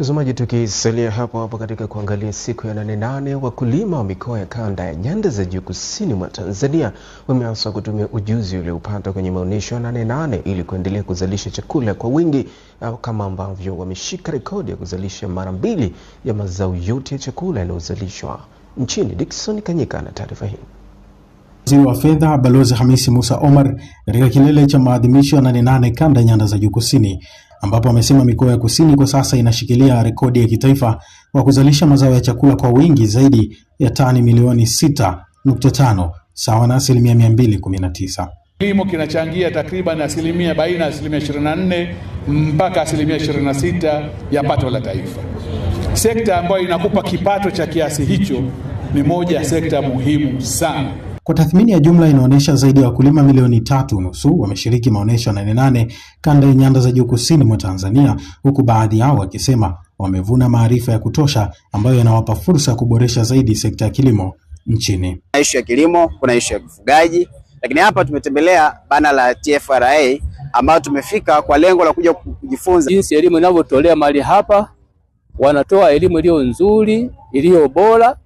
Mtazamaji, tukisalia hapo hapo katika kuangalia siku ya Nane Nane, wakulima wa mikoa ya kanda ya nyanda za juu kusini mwa Tanzania wameaswa kutumia ujuzi ulioupata kwenye maonyesho ya Nane Nane ili kuendelea kuzalisha chakula kwa wingi, kama ambavyo wameshika rekodi ya kuzalisha mara mbili ya mazao yote ya chakula yanayozalishwa nchini. Dickson Kanyika na taarifa hii. Waziri wa Fedha Balozi Hamisi Musa Omar katika kilele cha maadhimisho ya Nane Nane kanda ya nyanda za juu kusini, ambapo amesema mikoa ya kusini kwa sasa inashikilia rekodi ya kitaifa kwa kuzalisha mazao ya chakula kwa wingi zaidi ya tani milioni 6.5 sawa na 219%. Kilimo kinachangia takriban asilimia baina ya asilimia 24 mpaka asilimia 26 ya pato la taifa. Sekta ambayo inakupa kipato cha kiasi hicho ni moja ya sekta muhimu sana. Kwa tathmini ya jumla inaonyesha zaidi ya wakulima milioni 3.5 wameshiriki maonyesho ya Nane Nane kanda ya nyanda za juu kusini mwa Tanzania, huku baadhi yao wakisema wamevuna maarifa ya kutosha ambayo yanawapa fursa ya kuboresha zaidi sekta ya kilimo nchini. Kuna ishu ya kilimo, kuna ishu ya ufugaji, lakini hapa tumetembelea banda la TFRA ambayo tumefika kwa lengo la kuja kujifunza jinsi elimu inavyotolewa mahali hapa. Wanatoa elimu iliyo nzuri, iliyo bora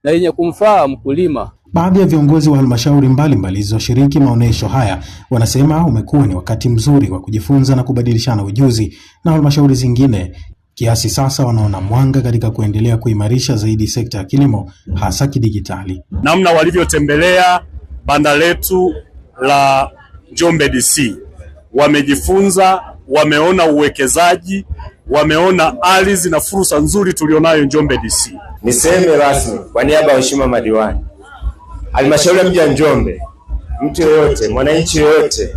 na yenye kumfaa mkulima. Baadhi ya viongozi wa halmashauri mbalimbali zilizoshiriki maonyesho haya wanasema umekuwa ni wakati mzuri wa kujifunza na kubadilishana ujuzi na halmashauri zingine, kiasi sasa wanaona mwanga katika kuendelea kuimarisha zaidi sekta ya kilimo hasa kidigitali. Namna walivyotembelea banda letu la Njombe DC, wamejifunza, wameona uwekezaji, wameona ardhi na fursa nzuri tulionayo Njombe DC. Niseme rasmi kwa niaba ya waheshimiwa madiwani, halmashauri ya mji wa Njombe, mtu yoyote, mwananchi yoyote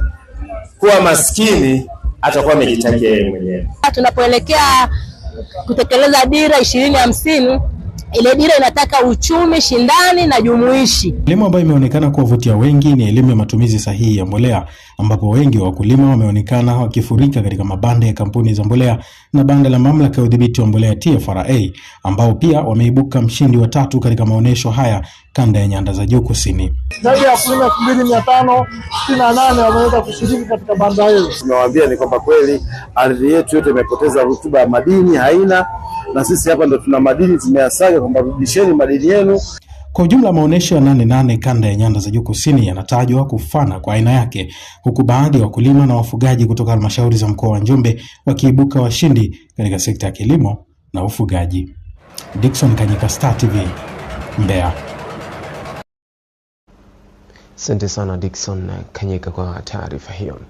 kuwa maskini atakuwa amejitakia yeye mwenyewe. Tunapoelekea kutekeleza dira 2050, ile dira inataka uchumi shindani na jumuishi. Elimu ambayo imeonekana kuwavutia wengi ni elimu ya matumizi sahihi ya mbolea, ambapo wengi wa wakulima wameonekana wakifurika katika mabanda ya kampuni za mbolea na banda la mamlaka ya udhibiti wa mbolea TFRA, ambao pia wameibuka mshindi wa tatu katika maonyesho haya kanda ya nyanda za juu kusini. Zaidi ya wakulima 2568 wameweza kushiriki katika banda hili. Tumewaambia ni kwamba kweli ardhi yetu yote imepoteza rutuba ya madini haina, na sisi hapa ndo tuna madini tumeyasaga, kwamba rudisheni madini yenu. Kwa ujumla, maonyesho ya Nane Nane kanda ya nyanda za juu kusini yanatajwa kufana kwa aina yake, huku baadhi ya wakulima na wafugaji kutoka halmashauri za mkoa wa Njombe wakiibuka washindi katika sekta ya kilimo na ufugaji. Dickson Kanyika, Star TV, Mbeya. Asante sana Dickson Kanyika kwa taarifa hiyo.